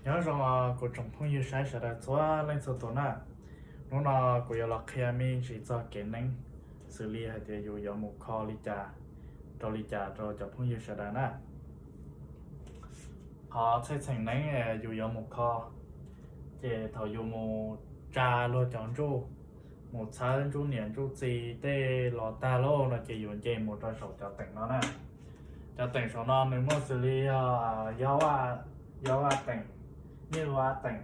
Nyob zoo kuv tsoom phooj ywg saib sawv daws txhua leej txhua tus na. Hnub no kuv yuav los qhia me ntsis txog kev neeb, xws li hais tias yus yuav mus kho li cas, rau li cas rau cov phooj ywg sawv daws na. Qhov txheej txheem neeb yus yuav mus kho, ces thaum yus mus tsa luag cov ntsuj, mus txhawb ntsuj niam ntsuj txiv tej los tag lauj no ces yus nce mus rau saum cov teem no na. Cov teem saum no nws muaj xws li yog yob vaj teem, nyiaj vaj teem,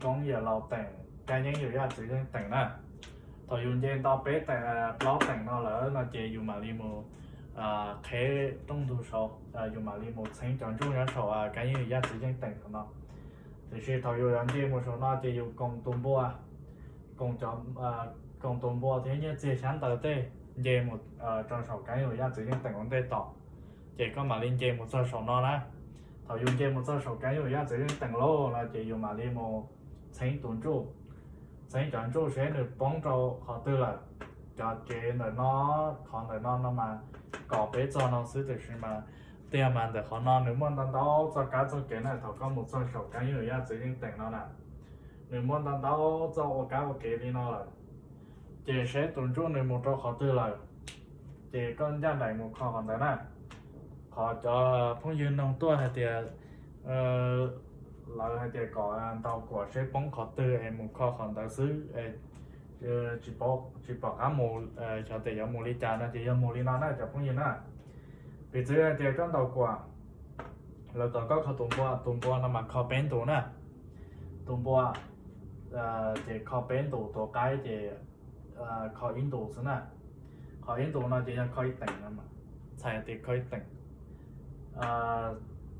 koob yawm laus teem, kab yeeb yawm yaj txwv yeej teem na. Thaum yus nce tau peb teem plaub teem no lawm no ces yus mam li mus qheb rooj ntug saud, yus mam li mus txheeb cov ntsuj nyob saum kab yeeb yawm yaj txwv yeej teem saum no. Tiam sis thaum yus yuav nce mus saum no ces yus koom tus npua, koom cov, koom tus npua thiab nyiaj txiag xyab ntawv tej nce mus rau saum kab yeeb yawm yaj txwv yeej teem ua ntej tom, ces koj mam li nce mus txog saum no na. Thaum yus nce mus txog saum kab yeeb yawm yaj txwv yeej teem lauj no ces yus mam li mus txheeb tus ntsuj, txheeb cov ntsuj seb nws poob rau qhov twg lawm. Cov kev ntawm no, qhov ntawm no no mas kom peb txog no xwb tiam sis mas tiag mas ntawm qhov no nws muaj ntau ntau txoj kab txoj kev na. Thaum koj mus txog saum kab yeeb yawm yaj txwv yeej teem no na, nws muaj ntau ntau txoj ua kab ua kev li no lawm. Ces seb tus ntsuj nws mus rau qhov twg lawm, ces koj ncaj nraim mus kho qhov ntawd na. Qhov cov phooj ywg noog tuaj hais tias lawv hais tias kom ntaus kuam seb poob qhov twg es mus kho qhov ntawd xwb, tsis pom qab mus, xyov tias yuav mus li cas no ces yog mus li no na cov phooj ywg na. Piv txwv hais tias koj ntaus kuam, lawv kom koj kho tus npua, tus npua no mas kho peb ntus na. Tus npua ces kho peb ntus, tus qaib ces kho ib ntus xwb na. Kho ib ntus no ces yog kho ib teem no, txhais tias kho ib teem.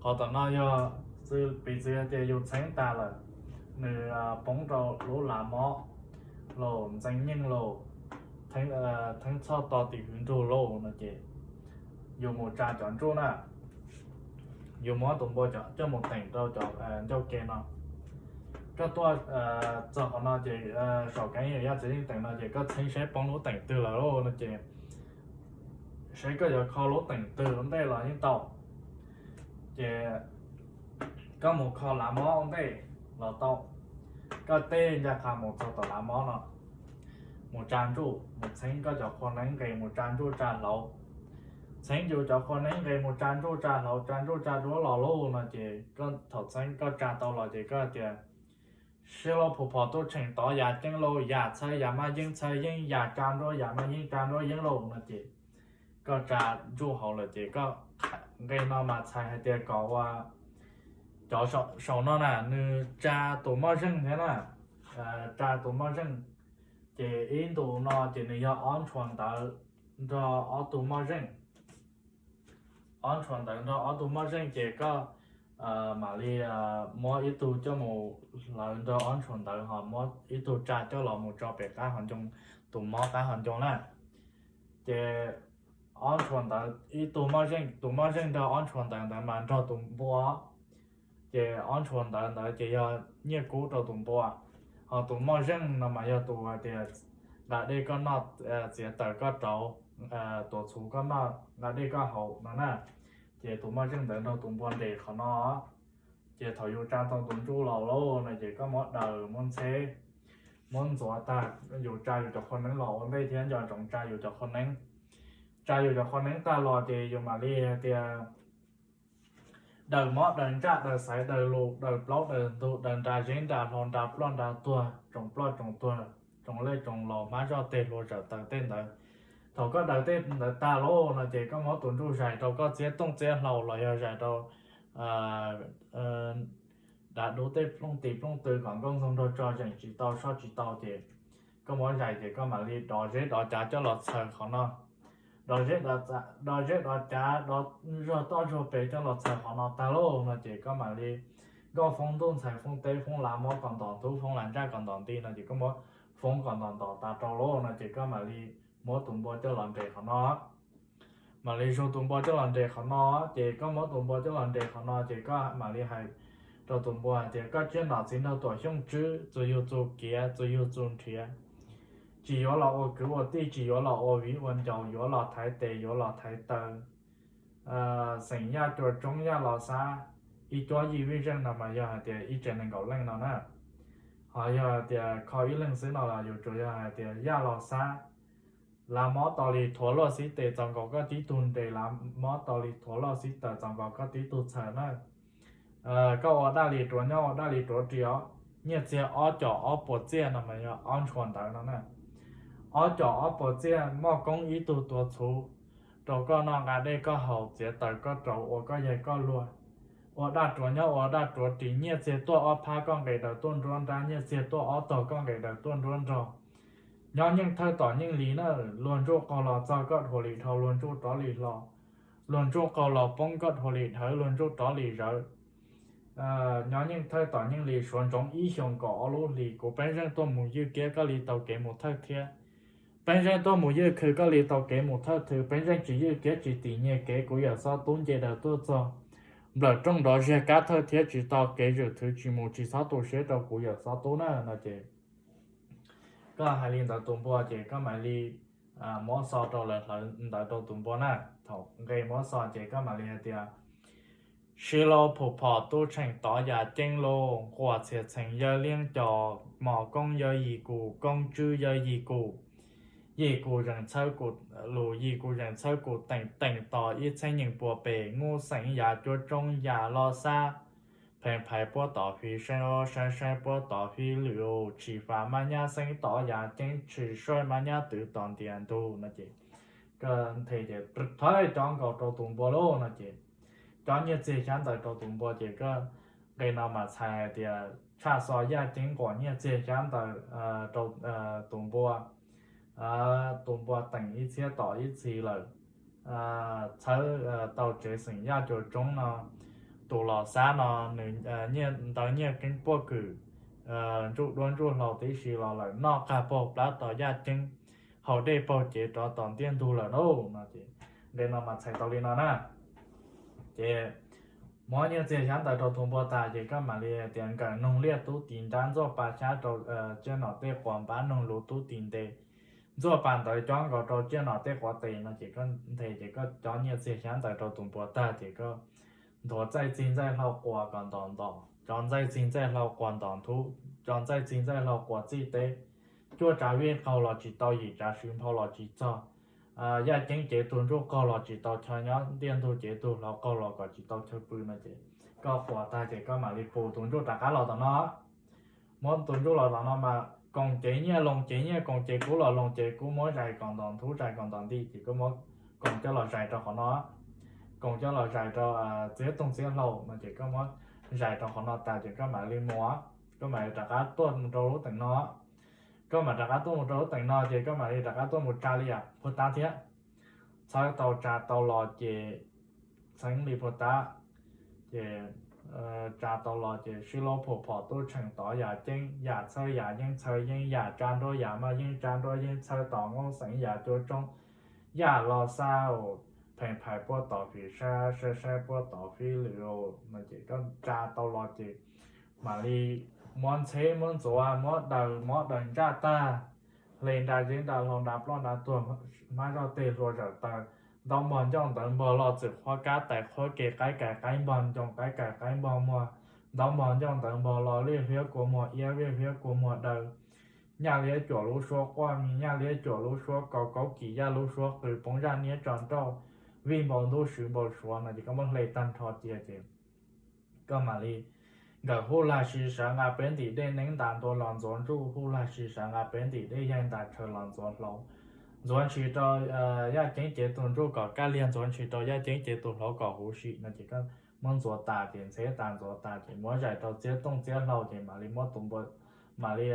Qhov tom no yog piv txwv hais tias yus txheeb tas lawm, nws poob rau lub lav mob los ntxeev nyeej los, theeb txhoj to tim hwv nrug lauj no ces yus mus tsa cov ntsuj na, yus muab tus npua coj mus teem rau cov ncauj ke no. Koj tuaj txog qhov no ces saum kab yeeb yawm yaj txwv yeej teem no ces koj txheeb seb poob lub teem twg lawm no ces seb koj yuav kho lub teem twg ua ntej los yeej tau. Ces koj mus kho lav mob ua ntej los tau. Koj teb ncaj qha mus txog tom lav mob no, mus tsa ntsuj, mus txheeb koj cov qhua neeb nqes mus tsa ntsuj tsa hlauv. Txheeb yus cov qhua neeb nqes mus tsa ntsuj tsa hlauv, tsa ntsuj tsa duab los lauj no ces koj thaum txheeb koj tsa tau los ces koj tias, sib lauj, phu phom tuj tsheem tod yam ceeb lauj, yam txhawj yam maj yeeb txhawj yeeb, yam tsa nruab yam maj yeeb tsa nruab yeeb lauj no ces koj tsa ntsuj hauv lawm ces koj, nqe no mas txhais hais tias kom ua cov saum no na nws tsa tus moj zeej thiab na, tsa tus moj zeej. Ces ib ntus no ces nws yog ob ntshua ntawv nrog ob tug moj zeej, ob ntshua ntawv nrog ob tug moj zeej ces koj mam li muab ib tug coj mus hlawv nrog ob ntshua ntawv ho muab ib tug tsa coj los mus tso pem qab hauv ncoo, tus mob qab hauv ncoo na. Ces ob ntshua ntawv ib tug moj zeej, tus moj zeej nrog ob ntshua ntawv ntawd mas nrog tus npua, ces ob ntshua ntawv ntawd ces yog nyiaj kub rau tus npua, ho tus moj zeej no mas yog tus hais tias nqa dej koj noj, txiav taws koj rauv, tuav txhuv koj noj, nqa dej koj haus no na. Ces tus moj zeej ntawd nrog tus npua nres qhov no. Ces thaum yus tsa tau tus ntsuj los lauj no ces koj muab daws muab ntxheb, muab ntxuav tag, yus tsa yus cov qhua neeb los ua ntej thiab nco ntsoov tsa yus cov qhua neeb. Tsa yus cov qhua neeb tag los ces yus mam li hais tias daws mob daws ntsaj daws xaiv daws lus daws plaub daws ntug daws nra zeb nra hlau nra ploj nra tuag tsoom ploj tsoom tuag tsoom lej tsoom laus hmab zoj teg hlua zawm taws tej ntawd. Thaum koj daws tej ntawd tag lauj no ces koj muab tus ntsuj zais rau koj txiab tooj txiab hlau los yog zais rau dav dub tej plooj tis plooj tw kom nkauj ntxoog nraug tso zeem tsis tau soj tsis tau ces koj muab zais ces koj mam li dov zeb dov cav coj los txhaws qhov no. Dov zeb dov cav dov zog toj zog pes coj los txhaws qhov no tag lauj no ces koj mam li nkauj foob ntuj ntxhais foob teb foob lav mob kom ntom ntub foob lav ntsaj kom ntom nti no ces koj muab foob kom ntom ntom tas rau lauj no ces koj mam li muab tus npua coj los nres qhov no. Mam li zug tus npua coj los nres qhov no, ces koj muab tus npua coj los nres qhov no ces koj mam li hais rau tus npua hais tias koj tsiaj nom txiv nraug tuam xyooj tswb txus yug txus kiav txus yug txus nrhiav, tsis yuav los ua kwv ua tij tsis yuav los ua viv ua ncaus yuav los thaiv tes yuav los thaiv taw, xeem yaj cua tsoob yaj los xab, ib cuab yij vij zeej no mas yog hais tias ib tsev nees nkaum leej no na. Ho yog hais tias kho ib leeg xwb no los yus tsuas yog hais tias Yaj Los Xab, lawv mob tau li thuav loj xib tes txaus nkaus koj tib tug nres, lawv mob tau li thuav loj xib taws txaus nkaus koj tib tug txhaws na. Koj ua daj li ruav nyob ua daj li ruav ris os, nyiaj txiag ob com ob puas txiaj no mas yog ob ntshua ntawd no na. Ob com ob puas txiaj, moj koob ib tug tuav txhuv rau koj noj, nqa dej koj haus, txiav taws koj rauv, ua koj yaig koj luag, ua daj ruav nyob ua daj ruav ris, nyiaj txiag tuaj ob phab koj nqes daws tuaj nruab nrab, nyiaj txiag tuaj ob tog koj nqes daws tuaj nruab nrog. Nyob nyeej thawj tom nyeej li na, luag ntsuj qaug los txog koj dhua li dhau, luag ntsuj rov li hlo, luag ntsuj qaug los poob koj dhua li dhawv, luag ntsuj rov li zawv. Nyob nyeej thawj tom nyeej li, suav ntsoov ib xyoos kaum ob lub hlis, kuv Peeb Zeej tuaj mus ywj kiab koj li tau kev mus thawj thiab. Peeb Zeej tuaj mus ywj khw koj li tau kev mus thawj thwv, Peeb Zeej tsis ywj kiab tsis tim nyiag kev, kuv yawm Xob Tub nce daws tuaj txog nplawm rooj nrov ziag kab thawj thiab, tsis tau kev zwm thwv tsis mus, tsis txhob tu siab rau kuv yawm Xob Tub na no ces koj hais li ntawd tus npua ces koj mam li muab xo rau lawv hlawv ntawd rau tus npua na. Thaum nqe muab xo ces koj mam li hais tias, sib laub phum phom tub tsheej tod yam ceeb lauj, nquas txhia txheem yawg liab cos, mom koob yawg yim kum, koob tswb yawg yim kum, yim kum zeem txhawb kum, lus yim kum zeem txhawb kum teem teem tos ib txheeb nyeem puas pem, nub xeem yam cuab tsoob yam loj xab, pheem phais puab tom fib saib, saib saib puab tom fib lwm, tshis fam maj nyab xeeb tod yam ceeb, tshis saib maj nyab twv tom ntias ntug no ces koj nthe ces thawb cov nkaus rau tus npua lauj no ces cov nyiaj txiag xyab ntawv rau tus npua ces koj nqe no mas txhais hais tias tshaj xo yaj ceeb nquas nyiaj txiag xyab ntawv rau tus npua. Tus npua teem ib txhiab tom ib txhis lawm, txhawb tau tsev xeem yaj cuab tsoob no, tus los xab no nws ntawv nyiaj keeb puaj kwm, ntsuj duab ntsuj hlauv tib si los lawm, noj qag paug plab tos yaj ceeb, haus dej paug cev rov tom ntiaj ntug lawm lauj no ces nqe no mas txhais tau li no na. Ces muab nyiaj txiag xyab ntawv rau tus npua tag ces koj mam li tias nkawm noog liaj tub tis nrab ntxuaj pa xyab rau tsiaj nom tej quav, npab noog luv tub tis nte, ntxuaj pa ntawv cob nkaus rau tsiaj nom tej quav tes no ces koj nthe ces koj cov nyiaj txiag xyab ntawv rau tus npua tag ces koj nthuav txaij txig ntxaij hlau quas kom ntom ntom, cov ntxaij txig ntxaij hlau quas ntom nthuv, cov ntxaij txig ntxaij hlau quas txij teb, cuaj tsav vij qaug los tsis tau, yim tsav swv nphau los tsis txog, yaj ceeb cev tug ntsuj qaug los tsis tau chaw nyob, ntiaj ntug cev tug hlau qaug los kom tsis tau chaw pw no ces koj quas tag ces koj mam li pus tus ntsuj rov qab los tom no. Muab tus ntsuj los tom no mas koom cev nyiaj, loos cev nyiaj, koom cev kub los loos cev kub, muab zais kom ntom nthuv, zais kom ntom nti ces koj muab koom coj los zais rau qhov no. Koom coj los zais rau txiab tooj txiab hlau no ces koj muab zais rau qhov no tas ces koj mam li mus, koj mam li rov qab tuaj mus rau lub teem no. Koj mam rov qab tuaj mus rau lub teem no ces koj mam li rov qab tuaj mus tsa li yam puag ta thiab. Txhawb tau tsa tau los ces txheeb li puag ta, ces tsa tau los ces sib laub phum phom tub tsheej tod yam ceeb, yam txhawb yam yeeb, txhawb yeeb yam tsa nruab yam maj yeeb, tsa nruab yeeb txhawb tom nub xeem yam cuab tsoob, yam loj xab, pheem phais puab tom fib saib, saib saib puab tom fib lwm no ces koj tsa tau los ces mam li muab ntxheb muab ntxuav, muab daws, muab daws ntsaj tag, hle nra zeb nra hlau nra ploj nra tuag, hmab zoj teg hlua zawm taw, ntaub npog ncauj ntawv npog los txwm qhuab kab tais qhuab ke, qaib kais qaib npog ncoo, qaib kais qaib npog muag, ntaub npog ncauj ntawv npog los liaj hliab kua muag iab, liaj hliab kua muag daw, nyaj liab cuam lub suab quaj mis, nyaj liab cuam lub suab kaus, kaub kis yaj lub suab qw, poob zaj niab tso nrauj, vij npau ntub swv npau suav no ces koj muab hle tag nrho cia ces koj mam li nkawm huj lag si sawv nqa peb ntim dej, neeb ntas ntua los ntxuav ntsuj, huj lag si sawv nqa peb ntim dej, yaig ntas tshaw los ntxuav hlauv, ntxuav ntshis rau yaj ceeb cev tus ntsuj kom kaj liag, ntxuav ntshis rau yaj ceeb cev tus hlauv kom huv si no ces koj muab ntxuav tas ces ntxheb tas ntxuav tas ces muab zais rau txiab tooj txiab hlau ces mam li muab tus npua, mam li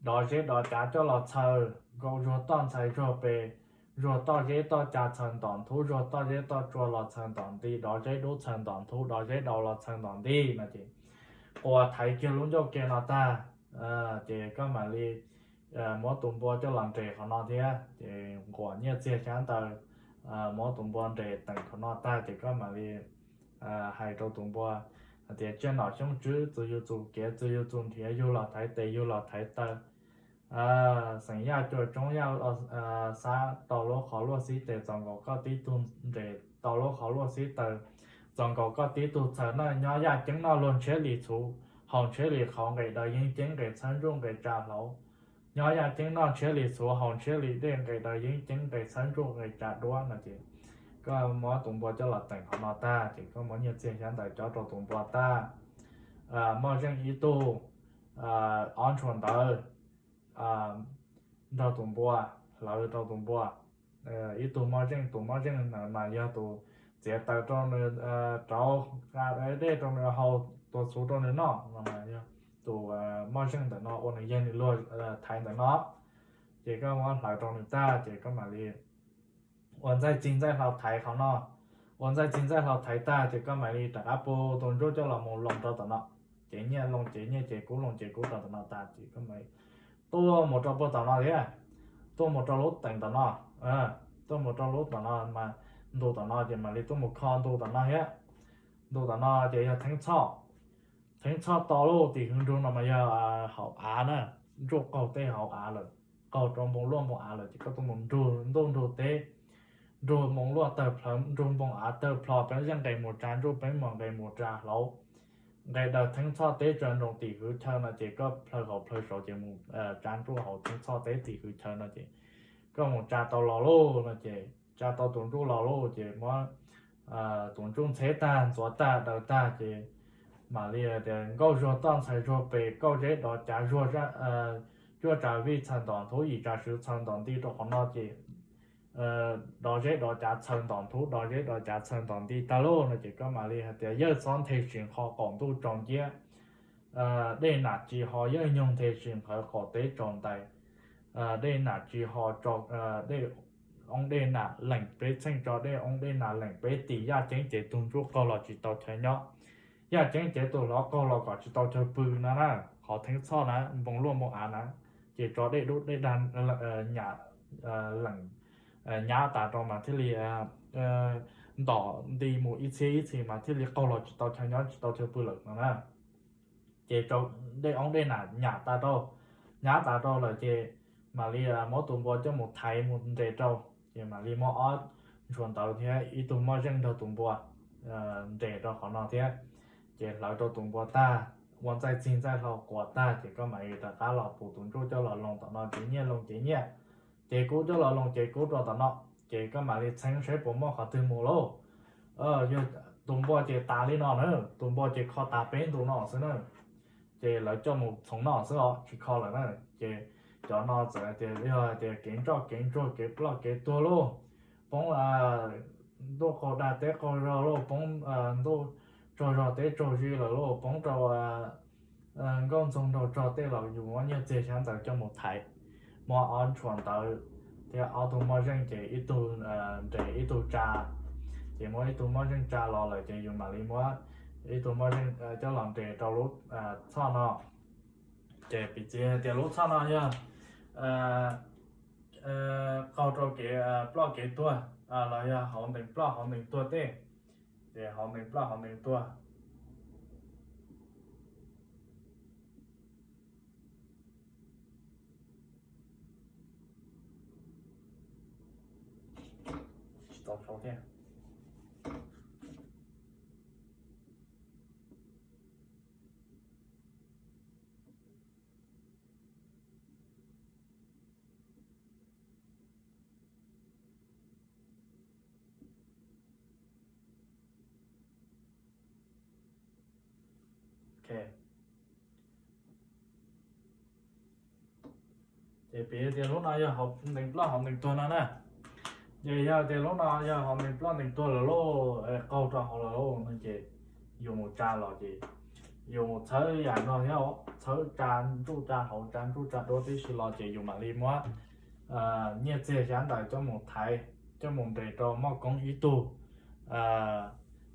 dov zeb dov cav coj los txhaws nkaus, zuag toj ntxhais zuag pes, zuag toj zeb toj cav txhaws ntom nthuv, zuag toj zeb toj tsua los txhaws ntom nti, dov zeb dub txhaws ntom nthuv, dov zeb dau los txhaws ntom nti no ces quas thaiv kiag lub ncauj kiag no tag ces koj mam li muab tus npua coj los nres qhov no thiab ces nquam nyiaj txiag xyab ntawv, muab tus npua nres teem qhov no tag ces koj mam li hais rau tus npua hais tias tsiaj nom xyoob tswb, txwv yug txus kev, txwv yug txus nrhiav, yug los thaiv tes, yug los thaiv taw, xeem yaj cuam tsoob yaj xab tau lub qhov luaj xib tes txaus nkaus koj tib tug nres, tau lub qhov luaj xib taws Txaus nkaus koj tib tug txhawj na, nyob yaj ceeb noj luag ntshiab li txhuv, haus ntshiab li qhauv, nqes daws yeeb ceeb nqes txhawb ntsuj nqes tsa hlauv. Nyob yaj ceeb noj ntshiab li txhuv, haus ntshiab li dej, nqes daws yeeb ceeb nqes txhawb ntsuj nqes tsa duab no ces koj muab tus npua coj los teem qhov no tag ces koj muab nyiaj txiag xyab ntawv cob rau tus npua tag. Moj zeej ib tug, ob ntshua ntawv nrog tus npua, hlawv rau tus npua. Ib tug moj zeej, tus moj zeej mas yog tus txiav taws rau nws, rauv dej rau nws haus, tua txhuv rau nws noj no mas yog tus moj zeej ntawm no ua nws yawg nws luag thaiv ntawm no. Ces koj muab hlawv rau nws tag ces koj mam li ua ntxaij txig ntxaij hlau thaiv qhov no. Ua ntxaij txig ntxaij hlau thaiv tag ces koj mam li rov qab pub tus ntsuj coj los mus loo rau tom no. Cev nyiaj loo cev nyiaj, cev kub loo cev kub rau tom no tag ces koj mam li tuaj mus rau puag tom no thiab, tuaj mus rau lub teem tom no, tuaj mus rau lub tom no mas ntu tom no ces mam li tuaj mus kho ntu tom no thiab. Ntu tom no ces yog theeb txhoj. Theeb txhoj to lauj, tim hwv nrug no mas yog hauv av na, ntsuj qaug tej hauv av lawm, qaug rau npoo luaj npoo av lawm ces koj tuaj mus nrug ntuj nrug teb, nrug npoo luaj tawg plhawv, nrug npoo av tawg plho, peeb zeej nqes mus tsa ntsuj, peeb mom nqes mus tsa hlauv, nqes daws theeb txhoj teb tsa nroo tim hwv chaw no ces koj plhaw hauv plhaw saud ces mus tsa ntsuj hauv theeb txhoj teb tim hwv chaw no ces koj mus tsa tau los lauj no ces tsa tau tus ntsuj los lauj ces muab tus ntsuj ntxheb tag ntxuav tag daws tag ces mam li tias nkauj zuag toj ntxhais zuag pes, kauj zeb dov cav zuag, cuaj tsav vij txhaws ntom nthuv, yim tsav swv txhaws ntom nti rau qhov no ces dov zeb dov cav txhaws ntom nthuv, dov zeb dov cav txhaws ntom nti tag lauj no ces koj mam li hais tias yawg txhob nthe sis nqho qaum ntuj tsaus nciab, dej nam tsis ho yawg nyoog nthe sis nqhawv qaum teb tsaus ntais, dej nam tsis ho tso, dej oob dej nam leem peb txheej tso, dej oob dej nam leem peb tim yaj ceeb ces tug ntsuj qaug los tsis tau chaw nyob, yaj ceeb ces tus hlob qaug los kom tsis tau chaw pw no na, qhov theeb txhoj na, npoo luaj npoo av na, ces tso dej dub dej dag nyam leem nyab tas rau mas thiaj li ntom nti mus ib txhiab ib txhis mas thiaj li qaug los tsis tau chaw nyob tsis tau chaw pw lawm no na. Ces dej oob dej nam nyam tas rau, nyab tas rau lawm ces mam li muab tus npua coj mus thaiv mus nres rau, ces mam li muab ob ntshua ntawv thiab ib tug moj zeej nrog tus npua nres rau qhov no thiab. Ces hlawv rau tus npua tag, ua ntxaij txig ntxaij hlau quas tag ces koj mam li rov qab los pum tus ntsuj coj los loo tom no, cev nyiaj loo cev nyiaj, cev kub coj los loo cev kub rau tom no, ces koj mam li txheeb saib puas muaj qhov twg mus lauj. Yog tus npua ces tas li no na, tus npua ces kho tas peb ntu no xwb na. Ces lawv coj mus txhoov no xwb os, tsis kho lawm na. Ces cov no txawm hais tias yog hais tias kev ntsoj kev ntsuag kev ploj kev tuag lauj, poob ntuj qaug dag teb qaug zog lauj, poob ntuj tsaug zog teb tsaug zis lawm lauj, poob rau nkauj ntxoog nraug rog tej los yus muab nyiaj txiag xyab ntawv coj mus thaiv, muab ob ntshua ntawv thiab ob tug moj zeej ces ib tug nres ib tug tsa, ces muab ib tug moj zeej tsa los lawm ces yus mam li muab ib tug moj zeej coj los nres rau lub txhoj no. Ces piv txwv hais tias lub txhoj no yog qaug rau kev ploj kev tuag los yog hauv ntees ploj hauv ntees tuag tej, ces hauv ntees ploj hauv ntees tuag. Tsis tau sau thiab. Ces piv tias lub no yog hauv ntees ploj hauv ntees tuag no na. Ces yog tias lub no yog hauv ntees ploj ntees tuag lawm lauj, qaug rau hauv lawm lauj no ces yus mus tsa los ces yus mus txhawb yam no thiab, txhawb tsa ntsuj tsa hauv tsa ntsuj tsa duab tib si los ces yus mam li muab nyiaj txiag xyab ntawv coj mus thaiv, coj mus nres rau moj koob ib tug,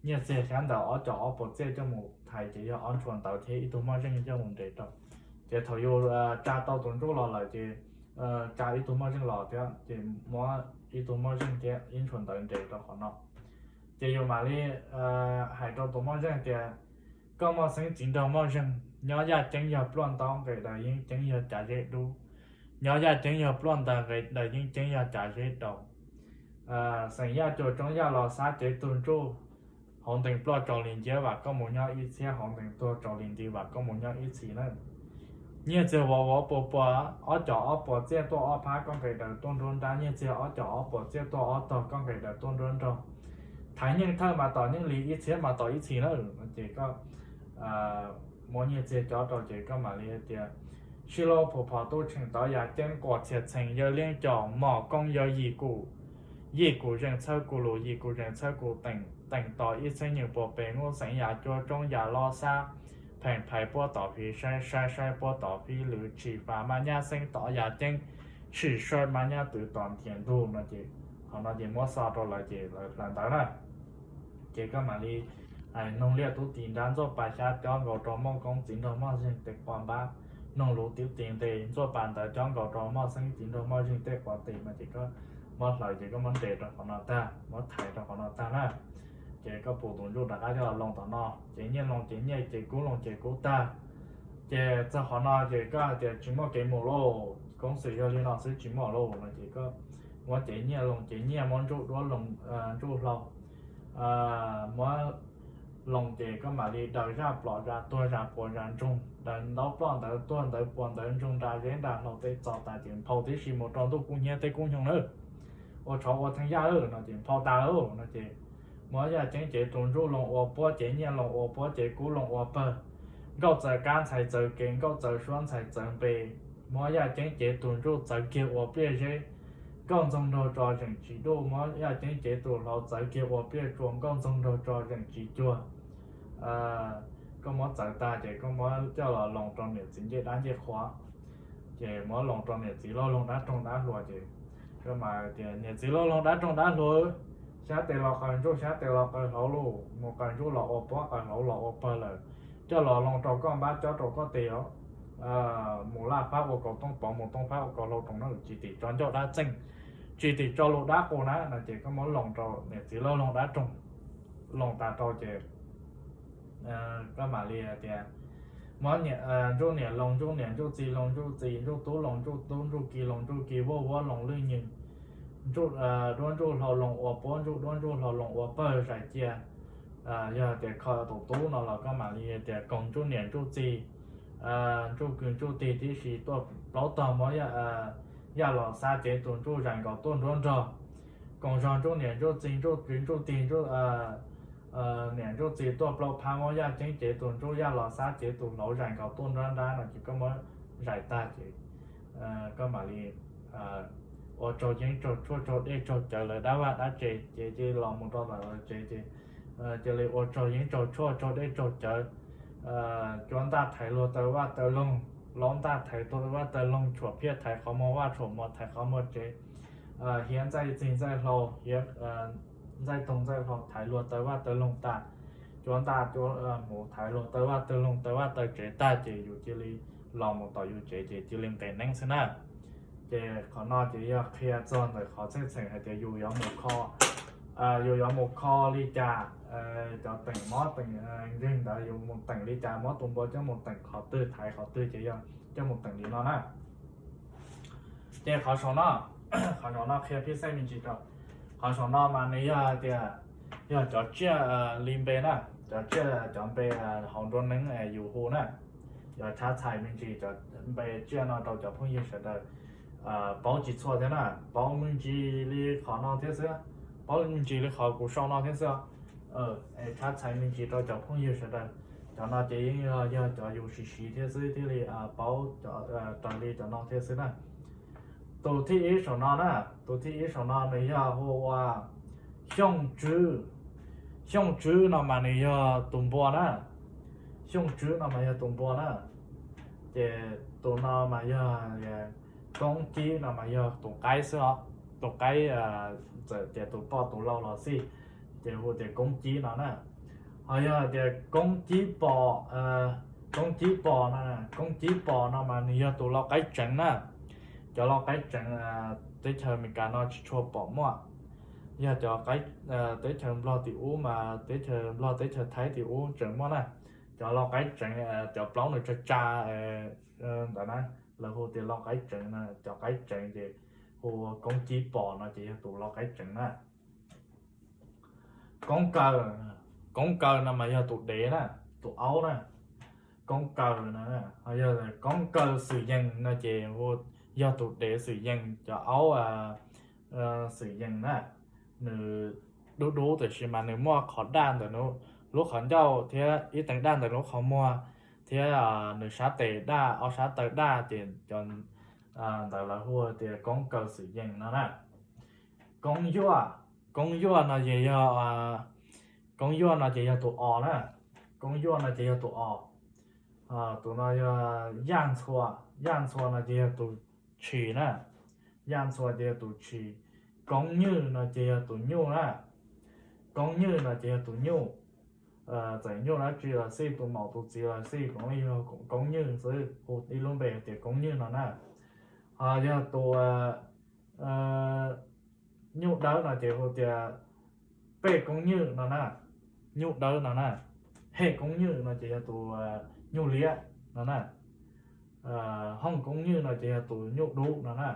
nyiaj txiag xyab ntawv ob com ob puas txiaj coj mus thaiv ces yog ob ntshua ntawv thiab ib tug moj zeej coj mus nres rau. Ces thaum yus tsa tau tus ntsuj los lawm ces tsa ib tug moj zeej los thiab ces muab ib tug moj zeej thiab ib ntshua ntawv nres rau qhov no. Ces yus mam li hais rau tus moj zeej tias, koj muaj xeeb txiv nraug moj zeej, nyob yaj ceeb yog pluaj ntaub, nqes daws yeeb ceeb yog cav zeb dub. Nyob yaj ceeb yog pluaj ntaws, nqes daws yeeb ceeb yog cav zeb daus. Xeem Yaj cua tsoob yaj los xab cev tug ntsuj Hauv ntees ploj tsaus li nciab vam koj mus nyob ib txhiab, hauv ntees tuag tsaus li nti vam koj mus nyob ib txhis na. Nyiaj txiag vov vov puas puas, ob com ob puas txiaj tuaj ob phab koj nqis daws tuaj nruab nrab, nyiaj txiag ob com ob puas txiaj tuaj ob tog koj nqis daws tuaj nruab nrog. Thaiv nyeej thawj mas tom nyeej li ib txhiab mas tom ib txhis na, no ces koj muab nyiaj txiag cob rau ces koj mam li hais tias, sib laub phuv phom tub tsheej tov yam ceeb quas txhia txheem yawg liab com mom koob yawg yim kum, yim kum zeem txhawb kuv lus, yim kum zeem txhawb kuv teem, teem tos ib txhiab nyeem puas pes nub xeev yam cuab tsoob yam loj xab, pheem phais puab tom fiv saib, saib saib puab tom fiv lwm tshim fam maj nyab xeeb tov yam ceeb, tshim saib maj nyab twv tom ntiav ntug no ces, qhov no ces muab xo rau lawv ces lawv hlawv ntawv na. Ces koj mam li hais noog liaj tub tis nrab ntxuaj pas xyab cob nkaus rau moj koob txiv nraug moj zeeg tej quav npab, noog luv tub tis nqes ntxuaj pas ntawv cob nkaus rau moj xeeb txiv nraug moj zeeg tej quav tes no ces koj muab hlawv ces koj muab ntes rau qhov no tag, muab thaiv rau qhov no tag na. Ces koj pum tus ntsuj rov qab coj los loo tom no, ces nyiaj loo ces nyiaj, ces kub loo ces kub tag. Ces txog qhov no ces koj hais tias tsis muaj kev mus lauj, koob xwm yog li no xwb tsis muaj lauj no ces koj muab cev nyiaj loo cev nyiaj, muab ntsuj duab loo ntsuj hlau, muab loo ces koj mam li daws zaj plom zaj tuag zaj puas zaj ntsoog, daws ntaub ploj ntawv tuag ntawv puas ntawv ntsoog nra zeb nra hlau tej txo tas ces nphau tib si mus rau ntuj kub hnyiab tej kub nyoog na. Ua tshauv ua theej yaj lawm no ces nphau tas lawm no ces muab yaj ceeb cev tus ntsuj loo ua puab, cev nyiaj loo ua puab, cev kub loo ua pawg. Nkauj txawv kab ntxhais txawv kev, nkauj txawv suab ntxhais txawv npe. Muab yaj ceeb cev tus ntsuj txawv kiag ua pliaj zeb. Nkauj ntxoog nraug tso zeem tsis duj, muab yaj ceeb cev tus hlau txawv kiag ua pliaj tsua, nkauj ntxoog nraug tso zeem tsis cuag. Koj muab txawv tag ces koj muab coj los loo rau niam txiv ncej dab ncej qhua. Ces muab loo rau niam txiv loj loog dab roog dab hluas ces koj mas tias niam txiv loj loog dab roog dab hluas, xyab tes los qaws ntsuj, xyab tes los qaws hlauv lauj, mus qaws ntsuj los ua puab, qaws hlauv los ua pawg lawm, coj los loo rau koj npab cob rau koj tes os. Mus laj phab ua kaus tooj pov, mus tooj phab ua kaus hlau roos na, tsis tim tso ncauj dab txeej, tsis tim tso lus dab qus na no ces koj muab loo rau niam txiv loj loog dab roog, loo tas rau ces koj mam li tias muab ntsuj niam loo ntsuj niam, ntsuj txiv loo ntsuj txiv, ntsuj tub loo ntsuj tub, ntsuj ki loo ntsuj ki, vuaj vuab loo lwj nyws, ntsuj duab ntsuj hlau loo ua puab, ntsuj duab ntsuj hlau loo ua pawg zais cia. Yog tias kho tus tub no los koj mam li tias koos ntsuj niam ntsuj txiv, ntsuj kwv ntsuj tij tib si tuaj plaub tog muab yaj los xab cev tus ntsuj zais nkaus tuaj nruab nrog. Koos zog ntsuj niam ntsuj txiv, ntsuj kwv ntsuj tij, niam ntsuj txiv tuaj plaub phab muab yaj ceeb cev tus ntsuj, yaj los xab cev tus hlau zais nkaus tuaj nruab nrab no ces koj muab zais tag ces koj mam li ua tsaug yeeb tsaug tshuaj tsaug dej tsaug cawv lawv dab vaj dab tsev ces cia li los mus rau tom lawv tsev ces cia li ua tsaug yeeb tsaug tshuaj tsaug dej tsaug cawv, cuab ntaj thaiv luag taw vaj taw loog, laub ntaj thaiv luag taw vaj taw loog, tshuam phiaj thaiv qhov muag vaj tshuam muag thaiv qhov muag tsev, hiav ntxaij txig ntxaij hlau, hiav ntxaij toog ntxaij hlau thaiv luag taw vaj taw loog tag, cuab ntaj cuab hmuv thaiv luag taw vaj taw loog taw vaj taw tsev tag ces yus cia li los mus tom yus tsev ces cia li nqes neeb xwb na. Ces qhov no ces yog qhia txog ntawm qhov txheej txheem hais tias yus yuav mus kho, yus yuav mus kho li cas, cov teem mob teem nkeeg ntawd yus mus teem li cas, muab tus npua coj mus teem qhov twg thaiv qhov twg ces yog coj mus teem li no na. Ces qhov saum no, qhov saum no qhia phib xej me ntsis rau. Qhov saum no mas nws yog hais tias yog cov tsiaj li npe na, cov tsiaj cov npe hauv nruab neeb yus hu na. Yog tshab txhais me ntsis cov npe tsiaj no rau cov phooj ywg sawv daws paub tsis txhua thiab na, paub me ntsis li qhov no thiab xwb, paub me ntsis li qhov kuv sau no thiab xwb. Es tshab txhais me ntsis rau cov phooj ywg sawv daws. Cov no ces yeej yog cov yus siv siv thiab xwb thiaj li paub raws li cov no thiab xwb na. Tus thib ib saum no na, tus thib ib saum no nws yog hu ua Xyooj Tswb. Xyooj Tswb no mas nws yog tus npua na. Xyooj Tswb no mas yog tus npua na. Ces tus no mas yog Koob Cib no mas yog tus qaib xwb os. Tus qaib, txawm tias tus poj tus lau los xij, ces hu tias Koob Cib no na. Ho yog hais tias Koob Cib Pos, Koob Cib Pos no, Koob Cib Pos no mas nws yog tus lau qaib tseev na. Cov lau qaib tseev teb chaws Amelikas no tsis tshua pom muaj. Yog cov qaib teb chaws Nplog tim ub mas teb chaws Nplog teb chaws Thaib tim ub tseem muaj na. Cov lau qaib tseev, cov plaub nws tsa tsa ntawd na, lawv hu tias lau qaib tseev na. Cov qaib tseev ces hu Koob Cib Pos no ces yog tus lau qaib tseev na. Koob Kaws, Koob kaw no mas yog tus dev na, tus aub na. Koob kaw no, yog koob kaw xwm yees no ces yog tus dev xwm yees cov aub xwm yees na. Nws dub dub tiam sis mas nws muaj qhov daj ntawm lub qhov ncauj thiab ib teev daj ntawm lub qhov muag, thiab nws sab tes daj, ob sab taw daj ces cov ntawd lawv hu tias koob kaw xwm yees no na. Koob yuaj, koob yuaj no ces yog, koob yuaj no ces yog tus os na. Koob yuaj no ces yog tus os. Tus no yog yaj ntxhua, yaj ntxhua no ces yog tus tshis na. Yaj ntxhua ces yog tus tshis. Koob nywj no ces yog tus nyuj na. Koob nywj no ces yog tus nyuj. Txawm nyuj dab tsi los xij, tus maum tus txiv los xij, kuv yeej yog koob nywj xwb, hu ib lub npe tias koob nywj no na. Ho yog tus nyuj dawb no ces hu tias pej koob nywj no na. Nyuj dawb no na. Hej koob nywj no ces yog tus nyuj liab no na. Hooj koob nywj no ces yog tus nyuj dub no na.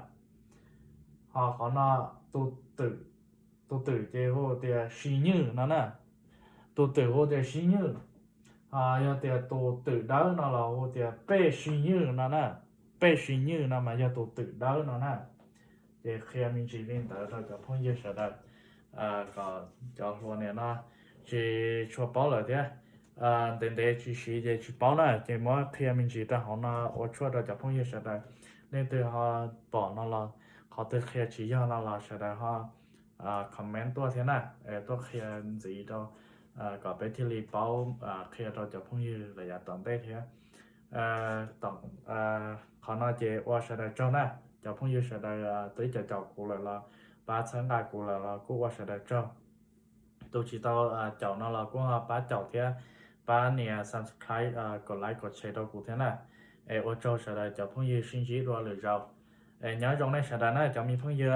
Ho qhov no, tus twm ces hu tias si nywj no na. Tus twm hu tias si nywj. Yog tias tus twm dawb no los hu tias pej si nywj no na. Pej si nywj no mas yog tus twm dawb no na. Ces qhia me ntsis li ntawd rau cov phooj ywg sawv daws, kom cov hluas niam no tsis tshua paub lawm thiab. Ntev ntev tsis siv ces tsis paub na, ces muab qhia me ntsis rau hauv no ua tshuaj rau cov phooj ywg sawv daws. Leej twg ho pom no los, qhov twg qhia tsis yog no los sawv daws ho comment tuaj thiab na, tuaj qhia ntxiv rau, kom peb thiaj li paub qhia rau cov phooj ywg lawm yav tom ntej thiab. Qhov no ces ua sawv daws tsaug na. Cov phooj ywg sawv daws twb caum caum kuv lawm los, pab txhawb nqa kuv lawm los kuj ua sawv daws tsaug. Tus tsis tau caum no los kuj ho pab caum thiab, pab nias subscribe, kom like kom share rau kuv thiab na. Es ua tsaug sawv daws cov phooj ywg, sib ntsib dua lwm zaus. Es nyob zoo nej sawv daws na cov me phooj ywg.